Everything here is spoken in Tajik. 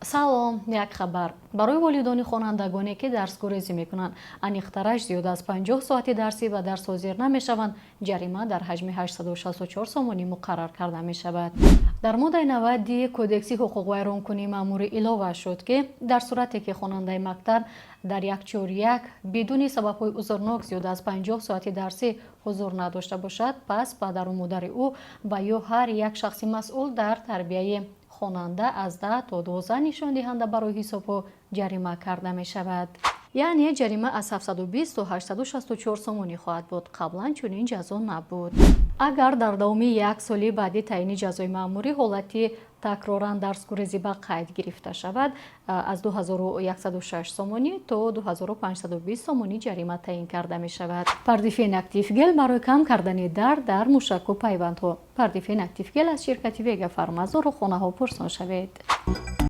Салом, як хабар барои волидони хонандагоне, ки дарсгурезӣ мекунанд, аниқтараш зиёд аз 50 соати дарсӣ ба дарс ҳозир намешаванд, ҷарима дар ҳаҷми 864 сомонӣ муқаррар карда мешавад. Дар моддаи 90 Кодекси ҳуқуқвайронкунии маъмурӣ илова шуд, ки дар сурате ки хонандаи мактаб дар як чоряк бидуни сабабҳои узрнок зиёд аз 50 соати дарсӣ ҳузур надошта бошад, пас падару модари ӯ ва ё ҳар як шахси масъул дар тарбияи хонанда аз 10 то 12 нишондиҳанда барои ҳисобҳо ҷарима карда мешавад. Яъне ҷарима аз 720 то 864 сомонӣ хоҳад буд. Қаблан чунин ҷазо набуд. Агар дар давоми як соли баъди таъйини ҷазои маъмурӣ ҳолати такроран дарсгурезӣ ба қайд гирифта шавад, аз 2106 сомонӣ то 2520 сомонӣ ҷарима таъин карда мешавад. Пардифен Актив Гел барои кам кардани дард дар мушаку пайвандҳо. Пардифен Актив Гел аз ширкати Вега Фарма. Аз дорухонаҳо пурсон шавед.